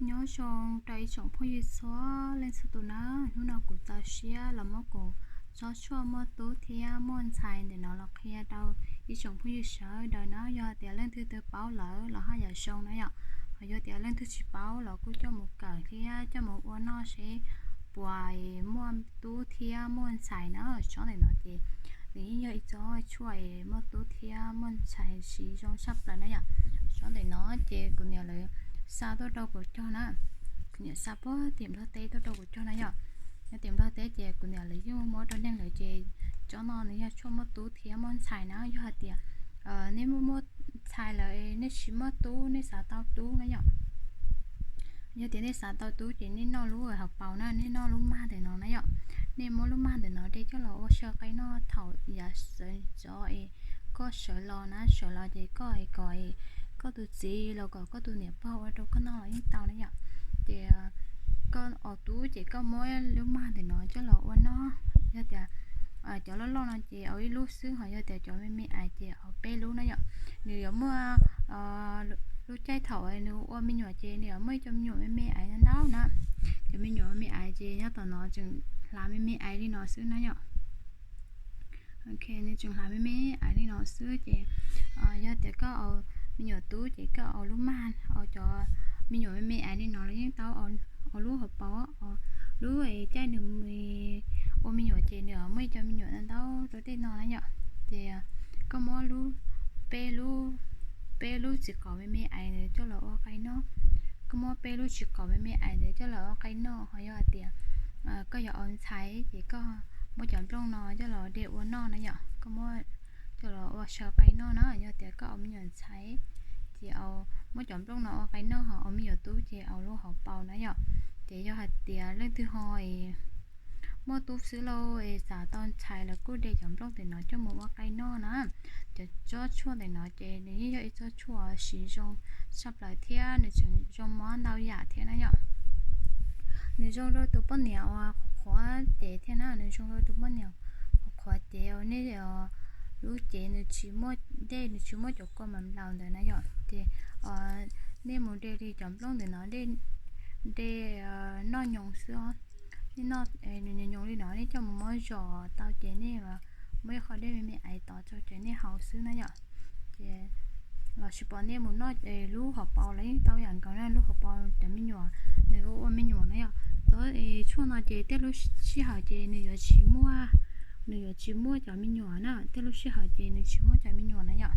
Nyob zoo rau ib tsoom phooj ywg txhua leej txhua tus na, hnub no kuv txaus siab los muab kuv tsob tshuaj muaj tub thiab muaj ntxhais ntawm no los qhia rau ib tsoom phooj ywg sawv daws na. Yog tias leej twg twb paub lawm los haj yam zoo na yom, ho yog tias leej twg tsis paub los kuj coj mus kawm thiab coj mus ua noj seb puas muaj tub thiab muaj ntxhais na. Tsob ntawm no ces nws yeej yog ib tsob tshuaj muaj tub thiab muaj ntxhais siv zoo tshaj plaws na yom. Tsob ntawm no ces kuv niam lawv xa tuaj rau kuv cog na, kuv niam xa puag tim Nplog teb tuaj rau kuv cog na yom. Nyob tim Nplog teb ces kuv niam lawv yeej muab rau neeg lawm ces tsob no nws yog tshuaj muaj tub thiab muaj ntxhais na. Yog hais tias nej muaj muaj ntxhais lawm nej tsis muaj tub, nej xav tau tub na yom, yog tias nej xav tau tub ces nej noj lub hauv paus na, nej noj lub mag ntawm no na yom. Nej muab lub mag ntawm no de coj los ua saw qai noj thaum yav sawv ntxov es koj sawv los na, sawv los ces koj kom koj tus txiv los kom koj tus niam pog ua rau koj noj los yeej tau na yom. Ces koj ua tub ces koj muab lub mag ntawm no coj los ua noj. Yog tias cov loj loj no ces ua ib lub xwb, ho yog tias cov me me ais ces ua peb lub na yom. Nws yuav muaj lub caij thaum nws ua me nyuam ces nws yuav muaj ib co me nyuam me me ais ntau na. Cov me nyuam me ais ces nyob tom no tseem hlav me me ais li no xwb na yom. Ok, nws tseem hlav me me ais li no xwb ces yog tias koj ua me nyuam tub ces koj ua lub mag, ua cov me nyuam me me ais li no los yeej tau, ua lub hauv paus, lub caij nws ua me nyuam ces nws muaj ib co me nyuam ntau ntau rau tej no na yom. Ces koj muab lub, peb lub, peb lub txiv qaub me me ais ntawd coj los ua qai noj. Koj muab peb lub txiv qaub me me ais ntawd coj los ua qai noj, ho yog hais tias koj yuav ua ntxhais ces koj muab cov nplooj no coj los de ua noj na yom. Koj muab coj los ua saw qai noj na. Yog tias koj ua me nyuam ntxhais ces muab cov nplooj no ua qai noj, ho ua me nyuam tub ces ua lub hauv paus na yom. Ces yog hais tias leej twg ho muaj tub xwb lauj es xav tau ntxhais los kuj de cov nplooj ntawm no coj mus ua qai noj na. Cov tsob tshuaj ntawm no ces nws yeej yog ib tsob tshuaj siv zoo tshaj plaws thiab nws tseem zoo mob ntau yam thiab na yom. Nws zoo rau tus poj niam uas qhuav qhuav cev thiab na, nws zoo rau tus poj niam qhuav qhuav cev uas nej lub cev nws tsis muaj dej, nws tsis muaj cov kua mas nplaum ntawd na yom. Ces nej mus de li cov nplooj ntawm no, de noj nyoos xwb os. Nej noj nws nyoos nyoos li no, nej coj mus muab zom tau ces nej muab ib qho dej me me ais tov rau ces nej haus xwb na yom. Ces los sis pom nej mus noj lub hauv paus los yeej tau yam nkaus na, lub hauv paus cov me nyuam, nws ua ua me nyuam na yom. Tsob tshuaj no ces tej lub sij hawm ces nws yuav tsis muaj, nws yuav tsis muaj cov me nyuam na, tej lub sij hawm ces nws tsis muaj cov me nyuam na yom.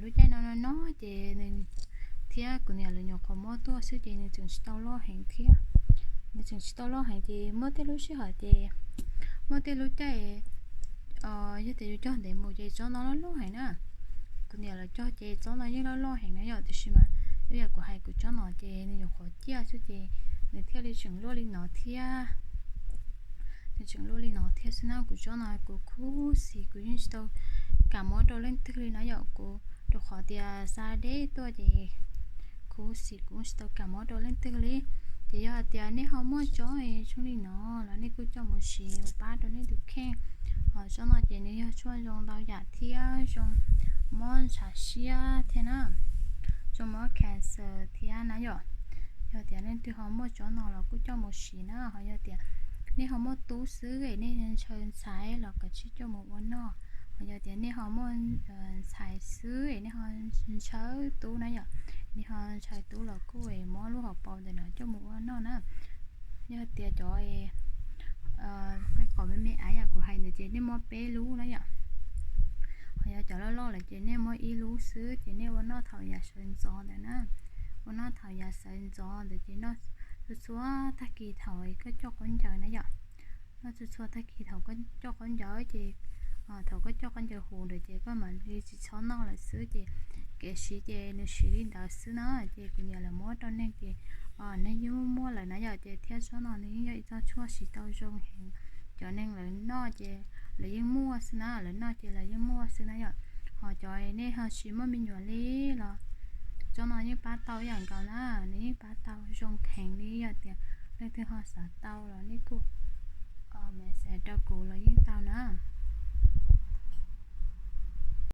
Lub caij no no no ces nws thiab kuv niam lawv nyuam qhuav muab tuaj xwb ces nws tseem tsis tau loj heev thiab. Nws tseem tsis tau loj heev ces muaj tej lub sij hawm ces muaj tej lub caij yog tias yus cog ntev mus ces tsob no loj loj heev na. Kuv niam lawv cog ces tsob no yeej loj loj heev na yom, tiam sis mas ib yam kuv hais kuv tsob no ces nws nyuam qhuav ciaj xwb ces nws thiaj li tseem luaj li no thiab. Nws tseem luaj li no thiab xwb na. Kuv tsob no kuv khuv xim kuv yeej tsis tau kam muab rau leej twg li na yom, kuv rau qhov tias xa deb tuaj ces khuv xim kuv tsis tau kam muab rau leej twg li. Ces yog hais tias nej ho muaj tsob zoo li no los nej kuj coj mus siv mus pab rau nej tus kheej. Ho tsob no ces nws yog tshuaj zoo ntau yam thiab zoo mob ntshav siab thiab na, zoo mob cancer thiab na yom. Yog tias leej twg ho muaj tsob no los kuj coj mus siv na. Ho yog tias nej ho muaj tub xwb es nej ntshaw ntxhais los kav tsij coj mus ua noj. Ho yog tias nej ho muaj ntxhais xwb es nej ho ntshaw tub na yom, nej ho ntshaw tub los kuj muab lub hauv paus ntawm no coj mus ua noj na. Yog tias cov qe qos me me ais yam kuv hais ntawd ces nej muab peb lub na yom. Ho yog cov loj loj lawm ces nej muab ib lub xwb ces nej ua noj thaum yav sawv ntxov ntawd na. Ua noj thaum yav sawv ntxov ntawd ces noj txhua txhua tag kis thaum koj coj qaub ncaws na yom. Noj txhua txhua tag kis thaum koj coj qaub ncaws ces, thaum koj coj qaub ncaws huv ntawd ces koj mam li tsis txhob noj lawm xwb ces kev siv ces nws siv li ntawd xwb na. Ces kuv niam lawv muab rau neeg ces neeg yeej muaj muaj lawm na yom. Ces thiab tsob no nws yeej yog ib tsob tshuaj siv tau zoo heev, cov neeg lawv noj ces lawv yeej muaj xwb na, lawv noj ces lawv yeej muaj xwb na yom. Ho cov nej ho tsis muaj me nyuam li los tsob no yeej pab tau ib yam nkaus na, nws yeej pab tau zoo heev li. Yog tias leej twg ho xav tau los nej kuj message rau kuv los yeej tau na.